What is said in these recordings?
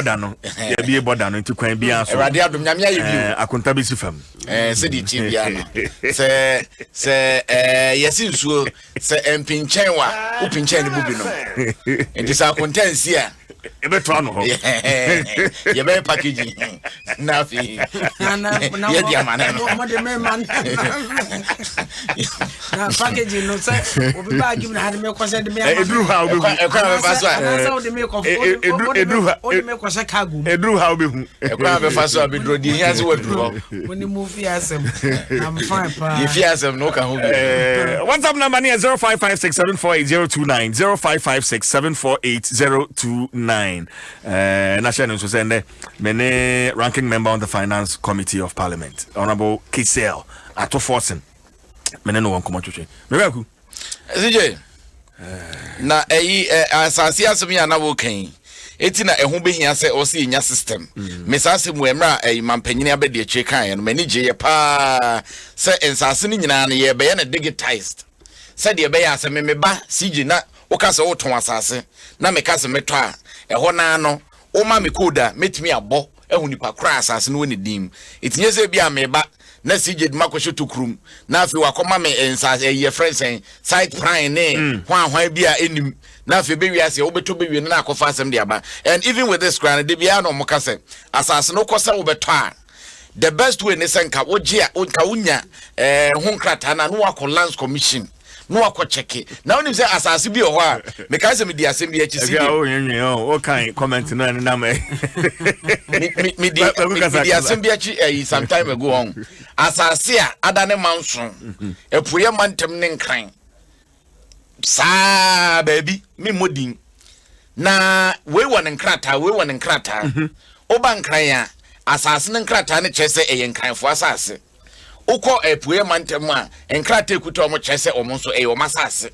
Border no, yɛbie border no, nti kwan biara so. Awurade adom, Nyame ayɛ bi o. Akonta bɛsi fam. Sɛdeɛ tie biara no, sɛ yɛse nsuo sɛ mpinkyɛn wa wopinkyɛn no bu bi nom, nti sɛ akonta nsi a, ɛbɛtoa no hɔ. Yɛbɛyɛ packaging na afei yɛde ama no no. Mode me ma na packaging no sɛ obi baagi mu na ha de me kɔ sɛ de me ama. Ɛduru hɔ a wobɛhu. Ɛkwan a bɛfa so a anaasɛ wode me kɔ ɛduru ha wode me kɔhyɛ cargo mu. Ɛduru ha wobɛhu. Ɛkwan a bɛfa so a bɛduro deɛ hia sɛ waduru hɔ. Mo ne mo fie asɛm, I'm fine paa. Yɛfie asɛm no, woka ho bi. WhatsApp number ne yɛ 0556748029, 0556748029. Na hyɛ no nso sɛ nnɛ me ne Ranking Member on the Finance Committee of Parliament, Honorable Cassiel Ato Forson, me ne no wɔ nkɔmmɔ twetwe. Mewɛku. CJ, na ɛyi asase asɛm yi a na woka yi, eti na ɛho behia sɛ ɔsɛ yɛnya system. Me saa asɛm wɔ mmerɛ a ɛyi mampanyini abɛdi akyire kaeɛ no, m'ani gye yɛ paa sɛ nsase no nyinaa no yɛbɛyɛ no digitized, sɛdeɛ ɛbɛyɛ a sɛ me meba CJ na woka sɛ wotɔn asase na meka sɛ metɔ a, ɛhɔ naa no woma me code a mɛtumi abɔ ahu nipa koraa asase no wɔ ne din mu. Ɛti nyɛ sɛ bi a meba na CJ de makɔhyɛ tokurom na afei wakɔma me nsase ɛyi yɛfrɛ nsɛn site plan ne hwan hwan bi a ɛnim, na afei bɛwie aseɛ wobɛtɔ bɛwie no na akɔfa asɛm de aba. And even with this koraa no, de biara na ɔmo ka sɛ asase no wokɔ sɛ wobɛtɔ a, the best way ne sɛ nka wogye a nka wonya ho nkrataa na wakɔ Lands Commission na wakɔ kyɛke. Na wonim sɛ asase bi wɔ hɔ a, mekae sɛ medi asɛm bi akyi si ɛbi a wonwenwen ɔ wokan comment no ɛne nam medi asɛm bi akyi ɛyi some time ago hɔ, asase a ada ne manso apueɛ mantam ne Nkran saa baabi, memmɔ din, na wei wɔ ne nkrataa, wei wɔ ne nkrataa. Woba Nkran a, asase no nkrataa no kyerɛ sɛ ɛyɛ Nkranfoɔ asase. Wokɔ apueɛ mantam a, nkrataa ekuta wɔn kyerɛ sɛ wɔn nso ɛyɛ wɔn asase.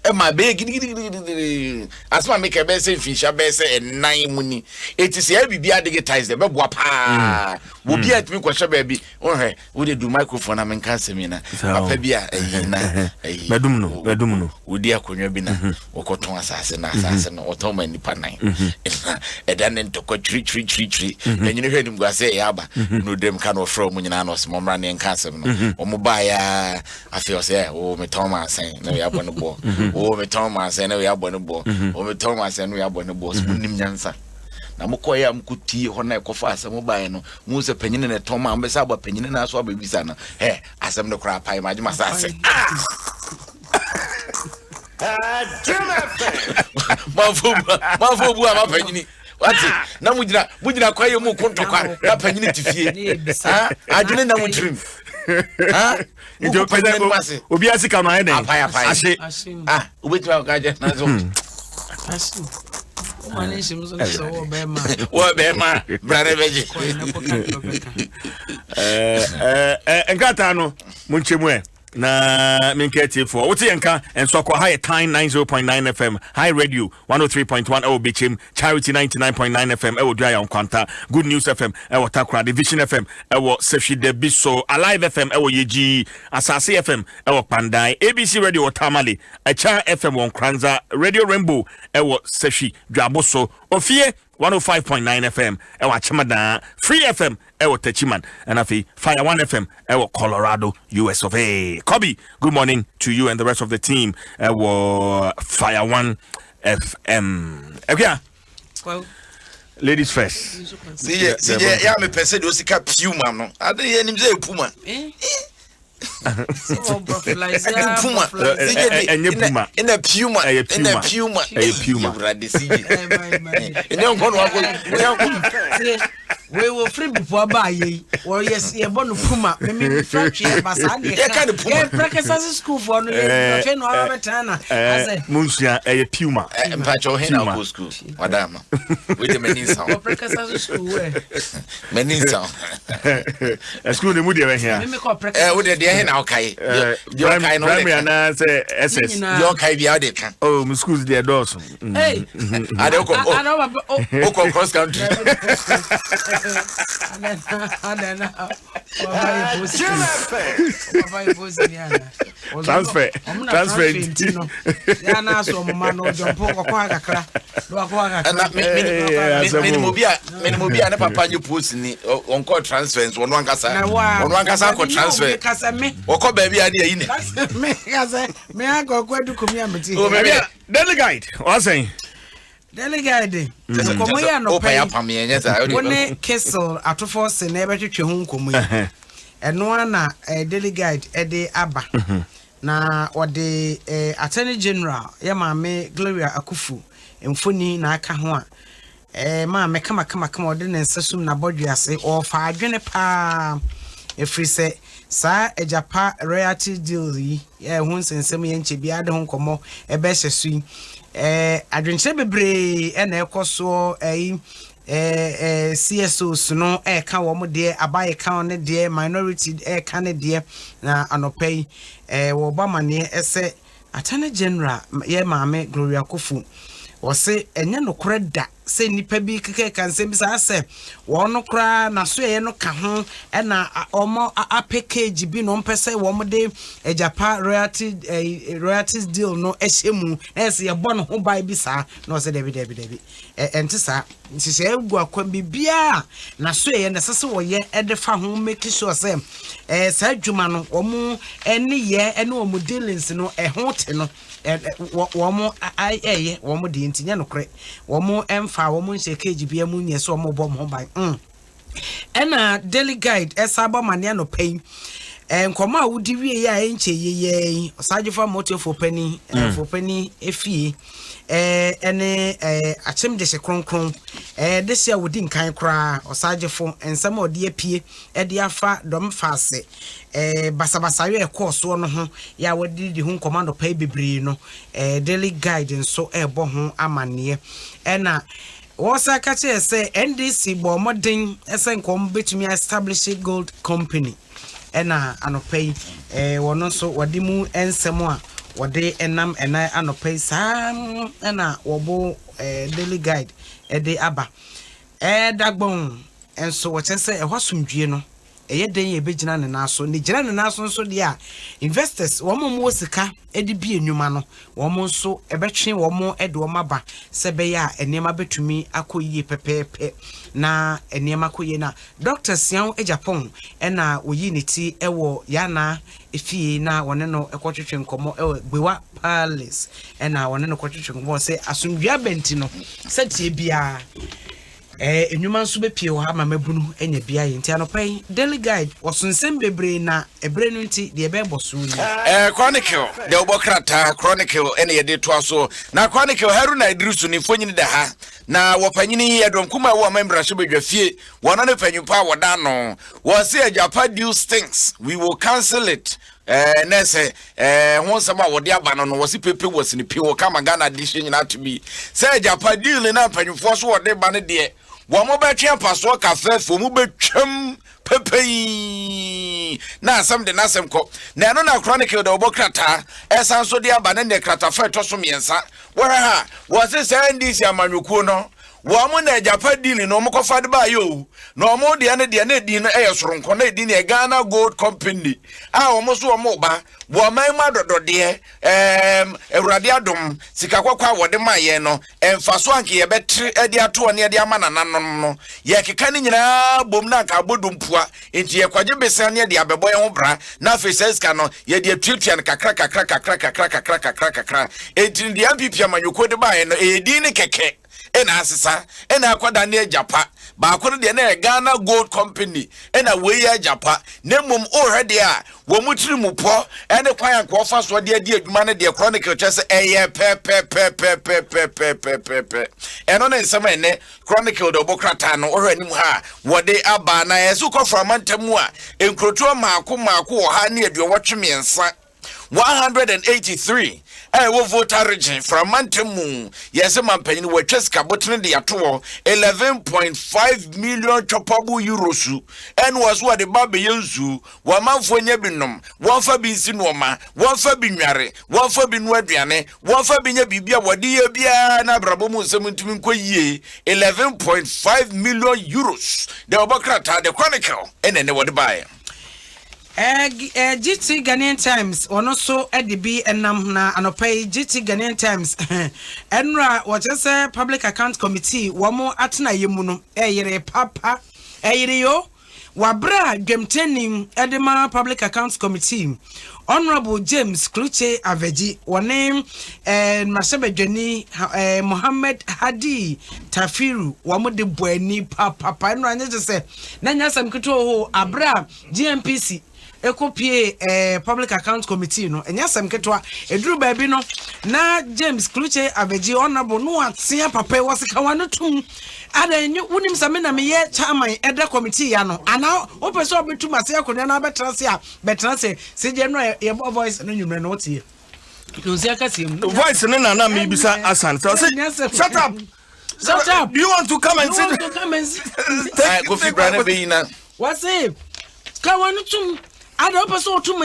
Ɛma bɛyɛ gidigidigidi. Asɛm a meka bɛyɛ sɛ mfinhyia bɛyɛ sɛ 4 mu ni. Eti sɛ yɛ biribi digitize, ɛbɛboa paa. Obi a tumi kɔhyɛ baabi wohwɛ wode du microphone na menka asɛm yi na papa bi a ɛyi na ɛyi Mɛdum no, mɛdum no. Wodi akonnwa bi na wɔkɔtɔn asase, na asase no wɔtɔn ma nipa nan na ɛda ne ntɔkwa twirikyirikyirikyiri. Ɛnyini hwɛ anim guase ɛyɛ aba na odam ka na ɔfrɛ wɔn nyinaa na ɔsɛ mɔmmra ne nka asɛm no. Wɔn baeɛ a, afei ɔsɛ ɛ wo metɔn ma asɛn na wɔyɛ abɔ ne boɔ, wo metɔn ma asɛn na wɔyɛ abɔ ne boɔ, wo metɔn ma asɛn na wɔyɛ abɔ ne boɔ. Sɛ mo nim nyansa na mokɔɛ a mokɔtie hɔ na ɛkɔfa asɛm baeɛ no, mu sɛ panyini na ɛtɔn ma mobɛsɛ abɔ panyini no aso abɛbisa no ɛ asɛm no koraa pae magye ma sase. Manfo bu ama panyini wate na mogyina kwaeɛ mu ko ntɔkwa na panyini te fie. Adwene na mo tirim. Nti obi asika no ayɛ dɛn? Apae apae. Ahye. Ah, wobɛtumi akɔka kyɛ na so wɔ bɛrima bra ne bɛgye. Nkrataa no monkyɛ mu ɛ na menka atiefoɔ wote yɛnka nso akɔ ha yɛ Time 90.9 FM, High Radio 103.1 ɛwɔ Bɛkyɛm, Charity 99.9 FM ɛwɔ Duaya Nkwanta, Good News FM ɛwɔ Takoradi, Vision FM ɛwɔ Sɛhwi Dabi so, Alive FM ɛwɔ Yegyi, Asase FM ɛwɔ Kpandan, ABC Radio wɔ Tamale, Ɛkya FM wɔ Nkranza, Radio Rainbow ɛwɔ Sɛhwi Dwabo so, Ofie 105.9 FM ɛwɔ Akyemadaa, Free FM ɛwɔ Techiman, ɛna afei Fire 1 FM ɛwɔ Colorado, US of A. Kobe, good morning to you and the rest of the team ɛwɔ Fire 1 FM. Akua, ladies first. CJ, CJ, ya mepɛ sɛ deɛ osika puma no ade yɛ nim sɛ puma. Puma. Ɛnyɛ puma. Ɛna puma. Ɛyɛ ɛna puma. Puma. Ɛyɛ puma. Ewurade, CJ, ɛnyɛ nkɔ no wakɔ ɛnyɛ nkɔ. Wei wɔ firi bipoa ba ayɛ yi, wɔyɛ yɛbɔ no puma, mimi fira twe ba saa deɛ. Yɛka no puma. Yɛ pɛrɛkɛsɛ se sukuufoɔ no yɛ afei na ɔba bɛtena na asɛ. Munsua, ɛyɛ puma. Mpakyɛ ɔhe na Puma. wokɔ school wada ama wei de m'ani nsa wo. Wɔ pɛrɛkɛsɛ se sukuu wɛ. M'ani nsa wo. Sukuu ne mu deɛ bɛhia. Mimi kɔ pɛrɛkɛsɛ. Wo de deɛ he na wokae deɛ ɔkae no wode Primary ka. anaasɛ SS? Nyinaa. Deɛ ɔkae bia wode ka. Oh, mu schools deɛ dɔɔso. Hey. Ade wokɔ Ana ɔba oh. Wokɔ cross country. Adana waba yɛ post. Waba yɛ post ni ana. Transfer. Transfer nti no. Ya na so mo ma no jump okɔ ha kakra. Do akɔ ha kakra. Na me me me obi a me me obi a ne papa nye post ni ɔnkɔ transfer nso ɔno ankasa. Ɔno ankasa akɔ transfer. Ɔkɔ baabi a ne ayi ne. Me kasa me akɔ akɔ adukumi ameti. O baabi a Daily Guide ɔsɛn. Daily Guide nkɔmmɔ yi anɔpa yi wo ne Kissel Atofoɔ se na ɛbɛtwetwe ho nkɔmmɔ yi ɛno ara na eh, Daily Guide ɛde aba mhm. na wɔde eh, Attorney General yɛ maame Gloria Akufu mfoni na aka ho a eh, maame kama kama kama ɔde ne nsa sum n'abɔdwe ase ɔrefa adwene paa ɛfiri sɛ saa agyapa royalty deal yi Yɛ ɛho nsɛnsɛm yɛ nkyɛ biara de ho nkɔmmɔ ɛbɛhyɛ so yi. Ɛɛ adwenkyerɛ bebree ɛna ɛkɔ soɔ ɛyi ɛɛ CSOs no ɛɛka wɔn deɛ, abayɛ ka ne deɛ, minority ɛɛka ne deɛ. Na anɔpa yi ɛɛ wɔbɔ amaneɛ ɛsɛ Attorney General yɛ maame Gloria Kofu wɔse ɛnyɛ nokorɛ da sɛ nnipa bi kekeka nsɛm bi saa sɛ wɔn koraa n'asoɛeɛ no ka ho ɛna wɔn apɛ cage bi na wɔn pɛ sɛ wɔn de agyapa royalty eh, royalties deal no ɛhyɛ mu na ɛsɛ yɛbɔ ne ho ban bi saa na ɔsɛ dɛbi dɛbi dɛbi ɛnte saa nhyehyɛeɛ gu akwan biribiara n'asoɛeɛ na ɛsɛ sɛ wɔyɛ ɛde fa ho make sure sɛ ɛɛ saa adwuma no wɔn ɛne yɛ ɛne wɔn dealings no ɛho te no wɔn ɛyɛ wɔn deɛ nti nyɛ nokorɛ wɔn mfa wɔn nhyɛ cage bia mu nyɛ sɛ wɔn bɔ wɔn ho ban mm. Ɛna Daily Guide ɛsa bɔ amaneɛ anɔpa yi nkɔmɔ a wodi wie yɛ a ɛnkyɛ yeyɛ yi ɔsagyefo amotuafoɔ panin mm. panin efie ɛne akyem dehye kronkron dehye a wodi nkan koraa ɔsagyefo nsɛm a ɔde apue ɛde afa dɔm faase basabasayɛ a ɛkɔɔ soɔ no ho yɛ a wɔde di ho nkɔmmɔ anɔpa yi bebree no, Daily Guide nso rebɔ ho amanneɛ. Ɛna wɔsan ka kyerɛ sɛ NDC bɔɔ mmɔden sɛ nka wɔn bɛtumi establish gold company. Ɛna anɔpa yi wɔn nso wɔde mu nsɛm a wɔde nam ɛna anɔpa yi saa ɛna wɔbo Daily Guide de aba. Ɛdagbɔn nso wɔkyerɛ sɛ ɛhɔ asomdwie no Ɛyɛ dɛn a ɛbɛgyina ne nan so? Na ɛgyina ne nan so nso deɛ a, investors, wɔn a wɔwɔ sika de bie nnwuma no, wɔn nso ɛbɛtwe wɔn de wɔn aba sɛ ɛbɛyɛ a nneɛma bɛtumi akɔ yie pɛpɛɛpɛ. Na nneɛma kɔ yie na Dɔkta Siaw Agyapong na wɔyii ne ti wɔ Yana fie na wɔne no kɔtwetwe nkɔmmɔ wɔ Gbewa Palace na wɔne no kɔtwetwe nkɔmmɔ sɛ asomdwoeɛ aba nti no sɛteɛ biara Ɛɛ, nnwuma nso bɛpue wɔ ha ma mmabunu anya bi ayɛ. Nti anɔpa yi, Daily Guide, wɔso nsɛm bebree na ɛberɛ no nti, deɛ ɛbɛbɔ so nie. Ɛɛ, Chronicle, deɛ wobɔ krataa, Chronicle ɛna yɛde toa so. Na Chronicle, Haruna Iddrisu ne mfonyin da ha. Na wɔpanyini yi, ɛdɔm kumaa ɛwɔ ɔman mmarahyɛbadwa fie, wɔn ne panyimpa a wɔda ano. Wɔse Agyapa deal stinks, we will cancel it. Ɛɛ na ɛsɛ ɛɛ ho nsɛm a wɔde aba no no wɔsi pepe wɔ sini pe wɔ kama Ghana de hyɛ nyinaa to bi sɛ agyapa deal na mpanyinfoɔ so wɔde ba no deɛ wɔn bɛtwe apasoɔ kafɛɛfɛ wɔn bɛtwam pepei na asɛm de n'asɛm kɔ na ɛno na Chronicle de wɔbɔ krataa ɛsan so de aba ne ne kratafa ɛtɔ so mmiɛnsa wɔhwɛ ha wɔse sɛ NDC amanyɔkuo no Wɔn na agyapa deal no wɔn kɔfa de baayɛ o. Na wɔn deɛ no deɛ na edin no yɛ soronko na edin yɛ Ghana Gold Company a wɔn so wɔn ba wɔ ɔman mu adɔdɔdeɛ ɛɛm awurade adom sika kɔkɔ a wɔde ma yɛn no mfaso anka yɛbɛtere de ato ɔne de ama nananom no yɛkeka ne nyinaa bom na anka abɔ dompua nti yɛkɔgye besia ne yɛde abɛbɔ yɛn ho bra na afei saa sika no yɛde atuatua no kakra kakra kakra kakra kakra kakra kakra enti no deɛ NPP amanyɔkuo de baeɛ no ɛyɛ din ne kɛkɛ ɛna asesa ɛna akɔda ne agyapa baako no deɛ na ɛyɛ Ghana Gold Company ɛna wei yɛ agyapa na mmom wohwɛ deɛ a wɔn mu tiri mu pɔ ɛne kwan a nkurɔfoɔ soɔ de adi adwuma no deɛ Chronicle kyerɛ sɛ ɛyɛ pɛpɛpɛpɛpɛpɛpɛpɛ ɛno ne nsɛm a ɛnɛ Chronicle de ɔbɔ krataa no wohwɛ anim ha a wɔde aba na ɛsɛ wokɔ frama ntam mu a nkurotoɔ mmaako mmaako 183 a ɛwɔ Volta Region, Framantam mu. Yɛsɛ mampanyin wɔatwa sika botene de ato hɔ 11.5 million choppable euros, ɛne wɔ so wɔde ba bɛyɛ nsuo, wɔamanfoɔ nya bi nom, wɔmfa bi nsi nnoɔma, wɔmfa bi nware, wɔmfa bi noa aduane, wɔmfa bi nya biribi a wɔde yɛ biara na abrabɔ mu nsɛm ntumi nkɔ yie. €11.5 million deɛ wɔbɔ krataa The Chronicle ɛna ɛnɛ wɔde baeɛ. GT Ghanaian Times, ɔno nso de bi nam na anɔpa yi GT Ghanaian Times ɛnora wɔkyerɛ sɛ Public Account Committee wɔn atena yɛ mu no ɛyere papa, ɛyere yo wabere a dwamtani de ma Public Accounts Committee, Honourable James Klutse Avedzi, wɔne mmarahyɛbadwani Mohammed Hadi Tafiru wɔn de bɔ ani papapa. Ɛnora nyɛ kyɛ sɛ na nyɛ asɛm ketewa hɔ abere a GNPC ɛkɔpie Public Account Committee no, ɛnyɛ asɛm ketewa. Ɛduru baabi no na James Klutse Avedzi, Honourable no, atea papa yi wɔ sika wa no tum ada nye wonim sɛ me na meyɛ chairman ɛda committee ya no, anaa wopɛ sɛ ɔbɛtum ase akonnwa no abɛtena se a bɛtena se sɛ gye no a yɛbɔ voice no nwummerɛ no woteɛ nsi akaseɛ mu. Voice no na na mebisa asan sɛ ɔsɛ shut up. Shut up. Do you want to come and You sit? want to come and sit? Kofi bra ne bɛyi na. Wɔse ka wa no tum ada wopɛ sɛ wotum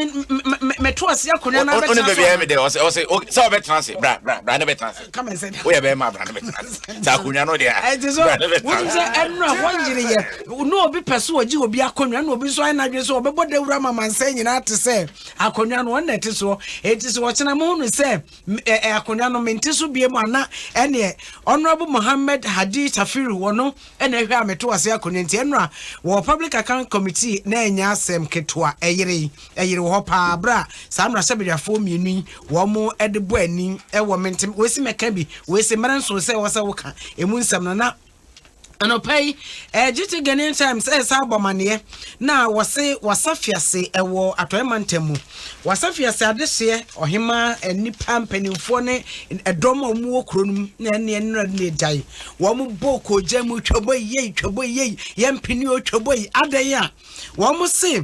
mɛto ase akonnwa no Wo ne abɛtena baabi so ayɛ me dɛ ɔsɛ sɛ ɔbɛtena ase, bra, bra, bra ne bɛtena ase. Come and sit. Woyɛ bɛrima, bra ne bɛtena ase sɛ akonnwa no deɛ a, Ɛnti so bra ne bɛtena wonim ase. sɛ ɛno a wɔyereyɛ na obi pɛ so wɔgye obi akonnwa na obi nso ayɛ n'adwene sɛ ɔbɛbɔ dawura ma mansa nyinaa te sɛ akonnwa no wɔn na ɛte soɔ. Ɛnti sɛ wɔkyena mo no sɛ akonnwa no mente so bie mu ana, ɛneɛ Honourable Mohammed Hadi Tafiru wɔ no ɛna ɛhwɛ a meto ase akonnwa. Nti ɛno a wɔ Public Account Committee na ɛnyɛ asɛm ketewa, ɛyere yi ɛyere wɔ hɔ paa berɛ a saa mmarahyɛbadwafoɔ mmienu yi wɔn mo de bɔ ani ɛwɔ mentem wɔsi mɛka bi wɔsi mmerɛ nso sɛ ɛwɔ sɛ woka emu nsɛm no. Na anɔpa yi GT Ghanaian Times ɛsa abɔ amaneɛ na wɔse Wasafiase ɛwɔ Atɔeɛ mantam mu, Wasafiase adehyeɛ ɔhema, nipa mpanimfoɔ ne ɛdɔm a wɔn wɔ kuro no mu na ɛne nnura ne agyae wɔn bɔ kɔgya mu twɛbɔ yei twɛbɔ yei yɛn mpini o twɛbɔ yi adan a wɔn se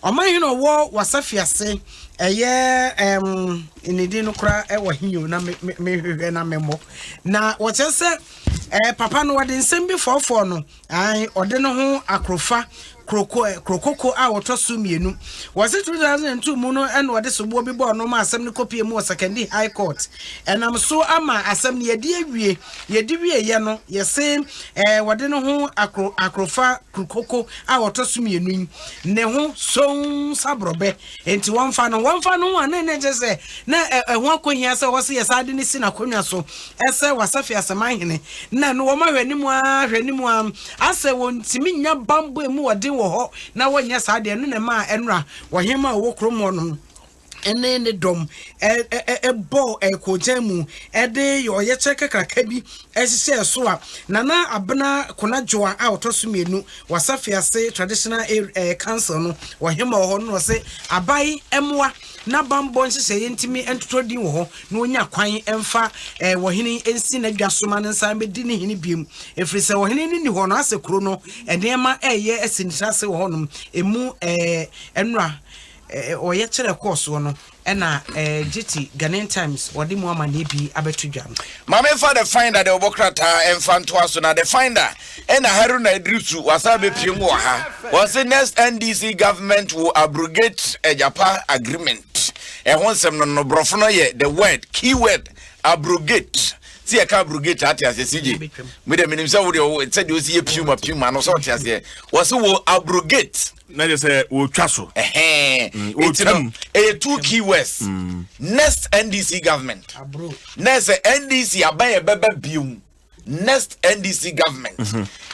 ɔman hene ɔwɔ Wasafiase ɛyɛ ne din no koraa ɛwɔ hinyo na me me mehwehwɛ na memmɔ na wɔkyerɛ sɛ papa no wɔde nsɛm bi fɔɔfɔɔ no ae, ɔde ne ho akorofa kroko krokoko a wɔtɔ so mmienu. Wɔse 2002 mu no ɛna ɔde soboɔ bi bɔɔ no ma asɛm no kɔpie mu wɔ Sekondi High Court. Ɛnam so ama asɛm no yɛde awie, yɛde wieɛ no yɛse wɔde ne ho akorofa krokoko a wɔtɔ so mmienu yi ne ho son saborɔbɛ, nti wɔmfa no ho a ne kyerɛ sɛ na ɛho akɔhia sɛ wɔse yɛsa de ne si n'akonnwa so ɛsɛ Wasafi Asɛmahene na no wɔn ahwɛ anim a hwɛ anim a asɛ wɔntumi nya bambɔ emu wɔden wɔ hɔ na wɔnyɛ saa deɛ no na ɛma ɛnora wɔhema a ɔwɔ kurom hɔ no ɛne ne dɔm ɛbɔ ɛkɔgyan mu ɛde ɔyɛkyerɛ kakraka bi ɛhyehyɛ so a Nana Abena Konadwoa a ɔtɔ so mmienu Wasafiase Traditional Council no wɔhema wɔ hɔ no ɔsɛ aban mmoa na bambɔ nhyehyɛeɛ ntumi ntotɔ din wɔ hɔ na ɔnya kwan mfa wɔhene nsi n'adwa so ma ne nsa bɛdi ne hene biem, ɛfiri sɛ ɔhene no ni hɔ no asɛ kuro no nneɛma ɛyɛ asi ne ase wɔ hɔnom ɛmu. Ɛnora ɔyɛ kyerɛ kɔɔ soɔ no ɛna GT Ghanaian Times wɔde mu amanneɛ bi abɛto dwa no. Maame fa The Finder de wɔbɔ krataa ɛmfa ntoa so na The Finder ɛna Haruna Idrisu wasa bɛpie mu wɔ ha. Wɔse next NDC government will abrogate Agyapa agreement. Ɛho nsɛm no borɔfo no yɛ the word, keyword abrogate. Sɛ yɛka abrogate ate aseɛ sigye mede menim sɛ wodeɛ sɛdeɛ wosi yɛ piuma piuma no sɛ ɔte aseɛ. Wɔse wɔ abrogate. Na kyerɛ sɛ wɔtwa so. Ɛhɛn, eti no wɔtwam. Ɛyɛ two keywords, next NDC government. Abro. Na sɛ NDC aban yɛ bɛba biom, next NDC government,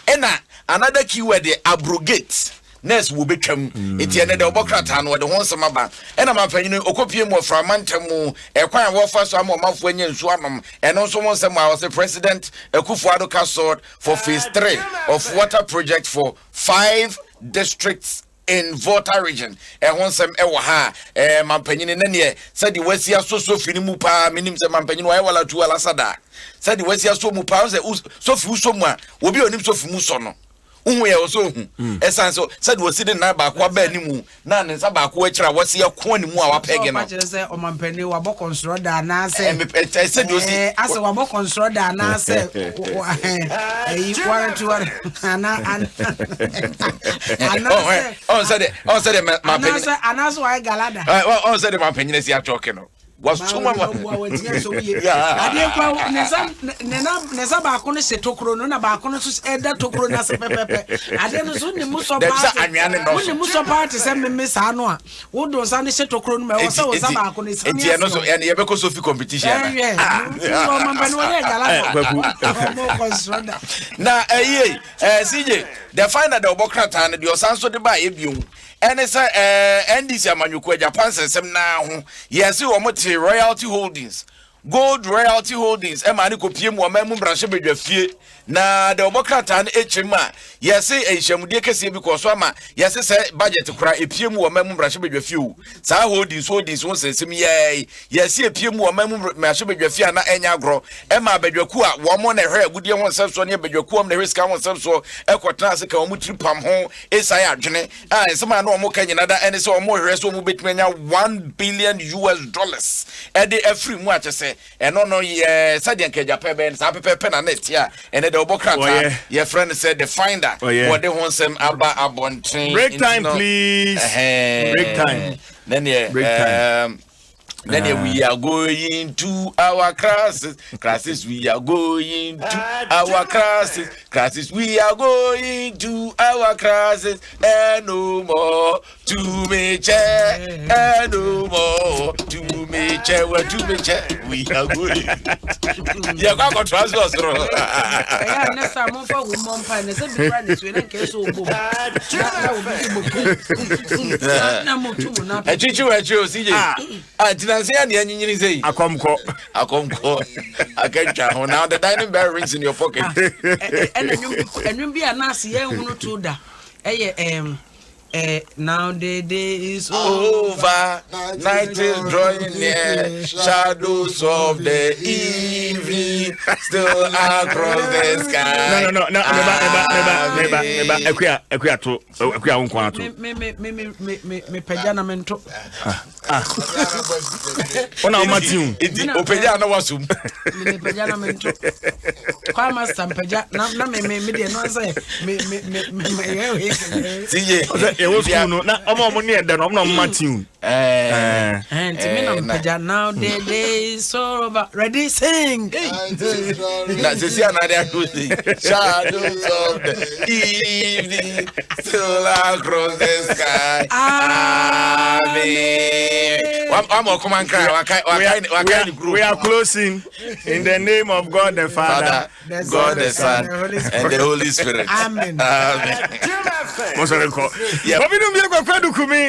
ɛna another keyword yɛ abrogate. Nurse wo bɛtwam. Eti ɛnɛ dɛ ɔbɔ krataa no wɔde ho nsɛm aba. Ɛna mampanyin okopie mu ɔframa ntam mu ɛkwan a wɔfa so ama ɔmanfoɔ anya nsuo anom, ɛno nso ho nsɛm a ɔsɛ President Akufo-Addo cast for phase three of water project for five districts in Volta Region. Ɛho nsɛm ɛwɔ ha a mampanyini ne neɛ sɛdeɛ wasi asɔ sofi no mu paa. Menim sɛ mampanyini wayɛ wala tu wala sada sɛdeɛ wasi asɔ mu paa sɛ sofi wosɔ mu a obi a onim sofi mu sɔ no. Wohu yɛ wɔ sɛ ohu. Ɛsan so sɛdeɛ wɔsi de nan baako aba anim na ne nsa baako akyire a wɔsi ako ne mu a wapɛge no. Ɔpa kyerɛ sɛ ɔmampanin wabɔ kɔnsorɔ da anaasɛ. Sɛdeɛ ɔsi. Asɛ wabɔ kɔnsorɔ da anaasɛ ɛyi warranty ware ana anaasɛ. Ɔn sɛdeɛ ɔn sɛdeɛ mampanin. Anaasɛ anaasɛ wayɛ galada. Ɔn sɛdeɛ mampanin asi atwɔke no. Wasoma ma. Adeɛ kura ne nsa ne na ne nsa baako no hyɛ tokuro no na baako no nso ɛda tokuro no ase pɛpɛpɛ. Adeɛ no so ne mu sɔ paa te wo ne mu sɔ paa te sɛ meme saa no a wodo nsa no hyɛ tokuro no ma ɛwɔ sɛ wo nsa baako no sani ase. Eti ɛno so ɛno yɛbɛkɔ sofi competition ana. Ɛyɛ ɔmampani wɔyɛ galata. Na ɛyie ɛɛ CJ the final de ɔbɔ krataa no deɛ ɔsan so de ba ayɛ bio. Ɛne sɛ ɛɛ NDC amanyɔkuo agyapa nsɛnsɛm naa ho yɛse wɔn te Royalty Holdings, Gold Royalty Holdings ɛmaa ne kɔpie mu ɔman mu mmarahyɛbadwa fie na deɛ wɔbɔ krataa no ɛkyɛm a yɛse nhyiamudie kɛseɛ bi kɔɔ so ama yɛse sɛ budget kora ɛpie mu ɔman mu mmarahyɛbadwa fie o saa holdings holdings ho nsɛnsɛm yɛɛ yɛse ɛpie mu ɔman mu mmarahyɛbadwa fie a na ɛnyɛ agorɔ ɛma abadwakuo a wɔn na ɛhwɛ agudeɛ ho nsɛm soɔ ne abadwakuo a wɔn na ɛhwɛ sika ho nsɛm soɔ ɛkɔtena ase ka wɔn tiri pam ho Esiane adwene a nsɛm a na wɔka nyinaa da ne sɛ wɔhwehwɛ sɛ wɔbɛtumi anya 1 billion US dollars de afiri mu a kyɛ sɛ ɛno no yɛ sɛdeɛ nka agyapɛ bɛyɛ no saa pɛpɛɛpɛ na na ɛte a ɛnɛ deɛ wɔbɔ krataa yɛfrɛ no sɛ The Finder wɔde ho nsɛm aba abɔnten. Break time please. Break time. Ne neɛ Break time. Then uh, we are going to our classes, classes. We are going to our classes, classes. We are going to our classes, and no more to me chair, and no more to me chair, where to me chair. We are going. Yeah, go transfer. Ɛyɛ a ne sa momfa wo mmɔ mpa ne sɛ bikura ne sue na nkɛ sɛ ɔbom na obi bɔ na motu mu na Ɛtwitwi wɔ akyire o CJ. Ah, ntina nse ya ne anyinyini sɛ yi. Akɔmkɔ. Akɔmkɔ. Akatwa ho. Now the dining bell rings in your pocket. Ɛna ɛnwom bi a naase yɛnhunu to da ɛyɛ now the day is over. Night is drawing near. Shadows of the evening still across the sky. No, meba, meba, meba, meba, meba. Akua, Akua to, Akua wo nko ato. Me me me me me me me pagya na me nto. Ona o mati. Iti opagya na wasum. Me me pagya na me nto. Kwa master mpagya na na me me me de no sɛ me me me me yɛ CJ. Ɔsɛ ɛwɔ school no na ɔmo ɔmo ne ɛdɛ no ɔmo na ɔmo ma tune. Nti me na mpagya, now the day is over, ready, sing. Na sisi anade ato si shadows of the evening still across the sky. Amen. Wa ma ɔkoma nkra waka waka waka ne kuro. We are closing in the name of God the Father, Father, God the Son, and the Holy Spirit. Amen. Amen. Mo sọ̀rọ̀ kọ. Obi dum bi ekɔ kwadu kumi.